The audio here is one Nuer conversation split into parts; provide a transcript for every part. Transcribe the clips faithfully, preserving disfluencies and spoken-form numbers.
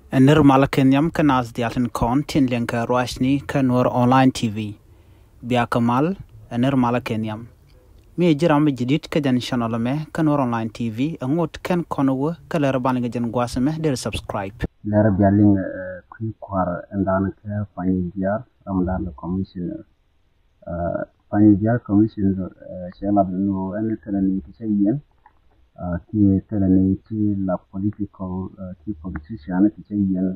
Ɛ nir malä kɛ nhiam kä naath diaal tin kɔn tin liɛŋ kɛ ruacni kä Nuɔr Online T V. Bia kɛ mal, ɛ nir malä kɛ nhiam. Mi ji̱ ram mi ji̱ dit kä jɛn channel mɛ kä Nuɔr Online T V, ɛ ŋot kɛn kɔn wä kä lɛr ban kɛ jɛn gua̱a̱th mɛ der subscribe. Lɛr bia liŋ, ɛ, kui̱ kua̱r ɛn dan kɛ pany jiar ram dan kɛ commissioner. Pany jiar commission, cɛ lat ni ɛn thilɛ ni ti cɛ yɛn, kiɛ thilɛ ni ti la political, ki politician ti cɛ yɛn,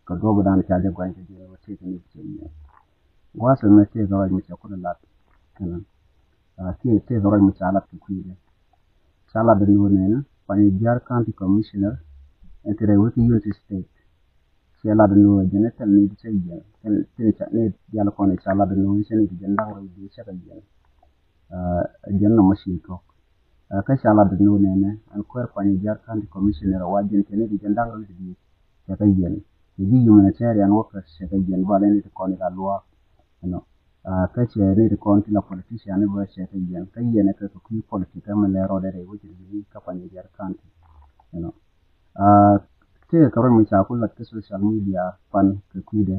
kɛ duɔp dan ca jɛ guany kɛ jɛ wä ti ni ti cɛ yɛn. Gua̱a̱th mɛ ti kɛ ruac mi cɛ kulɛ lat kɛnɛ, kiɛ ti kɛ ruac mi ca lat kɛ kui̱dɛ. Ca lat ni wä nɛnɛ pany jiar county commissioner ɛn ti rɛy wä ti Unity State. Cɛ lat ni wä jɛn thil ni ti cɛ yɛn, tin ca ni dial kɔn ca lat ni wä cɛ ni ti jɛn daŋ rɛy di cɛ kɛ yɛn. Jɛn nɔmɔ ci tuɔk. Kä ca lat ni wä nɛnɛ ɛn kuɛr pany jiar county commissioner wa jɛn cɛ ni ti jɛn daŋ rɛy di cɛ kɛ yɛn. Cɛ ji̱ humanitarian workers cɛ kɛ yɛn ba lɛ ni ti kɔn ka luaak. Ɛnɔ. Kä cɛ ni ti kɔn ti la politician ni bä cɛ kɛ yɛn kä yɛn kɛ kɛ kui̱ politik kä mɛ lɛ rɔɔdɛ rɛy wä cɛ ni kä pany jiar county. Ɛnɔ. Tëë kɛ ruac mi ca ku lat kä social media pan kɛ kui̱dɛ,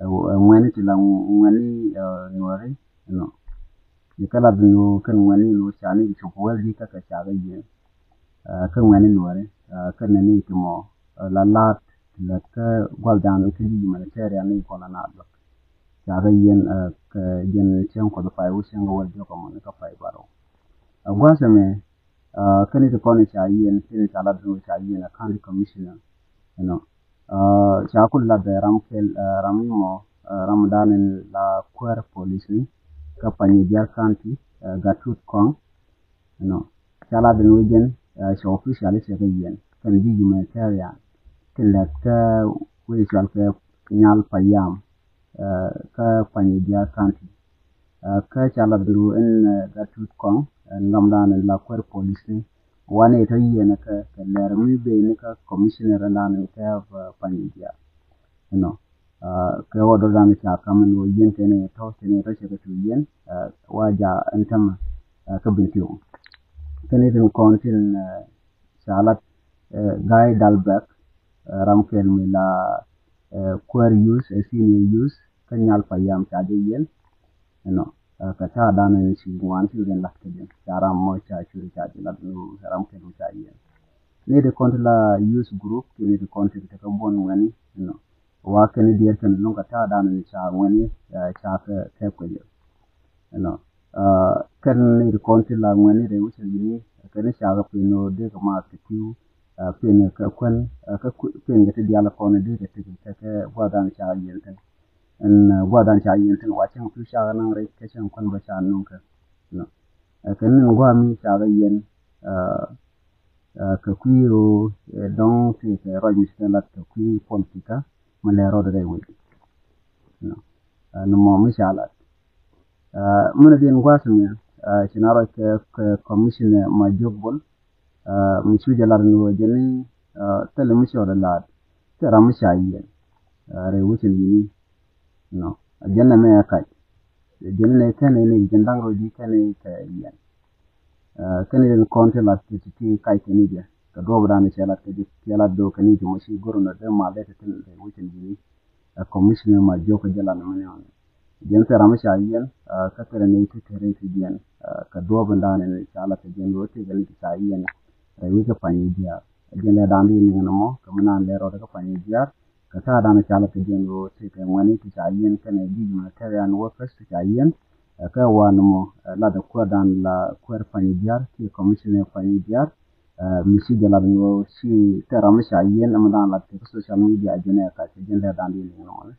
ɛ, ɛ, ŋuɛni ti la ŋuɛni, ɛ, nuɔri, you know. Yi kä lat nu kɛn ŋuɛni nu ca ni cop wɛl di kä kɛ ca kɛ yien. Ɛ, kä ŋuɛni nuɔri, ɛ, kä nɛni ti mɔ, ɛ, la lat ti lat kä gual dan kä di humanitarian ni kɔn la na duɔk. Ca kɛ yien, ɛ, kɛ jɛn cieŋ kuɔth pay wä cieŋ kɛ wɛl diɔk kɛ mɔni kä pay barɔ. Ɛ, gua̱a̱th ɛmɛ, Kä ni ti kɔn ca yien, ti ni ca lat ni ca yien a county commissioner, you know. Ca kul lat bɛ ram kɛl, ram ni mɔ, ram dan in la kuɛr police ni kä pany jiar county, Gatut Kɔŋ, you know. Ca lat ni wä jɛn, ca official cɛ kɛ yien kɛn bi humanitarian tin lɛt kä wä cual kɛ Nyal Payam, kä pany jiar county. Kä ca lat ni wä in Gatut Kɔŋ, in lam dan in la kuɛr police ni. Wani tɔ yien kä, kɛ lɛr mi ben kä commissioner dan in kɛ pany jiar. You know, kɛ wä dɔ dan ca kam in wä yien kɛ ni tɔ, kɛ ni tɔ cɛ kɛ tu yien, wa ja in tɛmɛ kä bin tiw. Kɛ ni tin kɔn tin ca lat, Guy Dalbek, ram kɛl mi la kuɛr youth, senior youth, kä Nyal Payam ca jɛ yien, you know. Kɛ ta̱a̱ dan in ci ŋuan ci rin lat kä jɛ, ca ram mɔ ca curi ca jɛ lat nu ram kɛl mi ca yien. Ni di kɔn ti la youth group, ki ni di kɔn ti ti kä buɔn ŋuɛni, you know. Wa kɛn diɛɛr kɛn luŋ kɛ ta̱a̱ dan in ca ŋuɛni, ca kɛ kɛp kɛ jɛ, you know. Kɛn ni di kɔn ti la ŋuɛni rɛy wicɛ yini, kɛn ca kɛ pin o dee kɛ ma kɛ tiw, pin kɛ kuɛn, kɛ pin kɛ ti dial kɔn dee kɛ ti kɛ kɛ guadan ca yien thin. Ɛn guadan ca yien thin wa cɛŋ tu ca kɛ naŋ rɛy kɛ cɛŋ kuɛn bä ca nuŋ kɛ. Kɛn ni guami ca kɛ yien, kɛ kui̱ o dɔŋ ti kɛ rɔc mi ci kɛ lat kɛ kui̱ politika mi lɛ rɔɔd rɛy wec. Ni mɔ mi ca lat. Min a diɛn gua̱a̱th mi ci na rɔc kɛ, kɛ commissioner ma jok bol. Mi cu jɛ lat ni wä jɛ ni thilɛ mi cɔɔd ɛ lat. Thilɛ ram mi ca yien rɛy wecin yini. No, a jɛn nɛ mɛ ɛ kac. Jɛn nɛ kɛn ni jɛn da̱ŋ rɔ di kɛn ni kɛ yien. Kɛn ni kɔn ti lat ti ti kac kɛn ni jɛ kɛ duɔp dan cɛ lat kɛ jɛ cɛ lat do kɛn ni jɛ mɔ ci goro nɔ dee mal dee ti tin rɛy wecin yini. Ɛ commissioner ma jok kɛ jɛ lat ni mɛ ni ɔn. Jɛn thil ram mi ca yien kä thil ni ti te rɛy ti jiɛn kɛ duɔp in dan in ca lat kɛ jɛn wä ti kɛ ni ti ca yien. Rɛy wecɛ pany jiar. Jɛn lɛ dan di niŋ ni mɔ kɛ mi nan lɛ rɔɔd kä pany jiar. Kɛ ta̱a̱ dan ca lɛ kɛ jɛn ɣöö tëëkɛ ŋuɛni ti ca yien kɛnɛ ji̱ humanitarian workers ti ca yien. Kɛ wan mɔ lat ɛ kuäär dan la kuäär pany jiar kiɛ commissioner pany jiar. Mi ci jɛ lat ŋöö ci tɛ ram mi ca yien ɛmɛ dan lat kɛ kä social media jɛn ɛ kac kɛ jɛn lɛ dan di niŋ ni mɔ ni.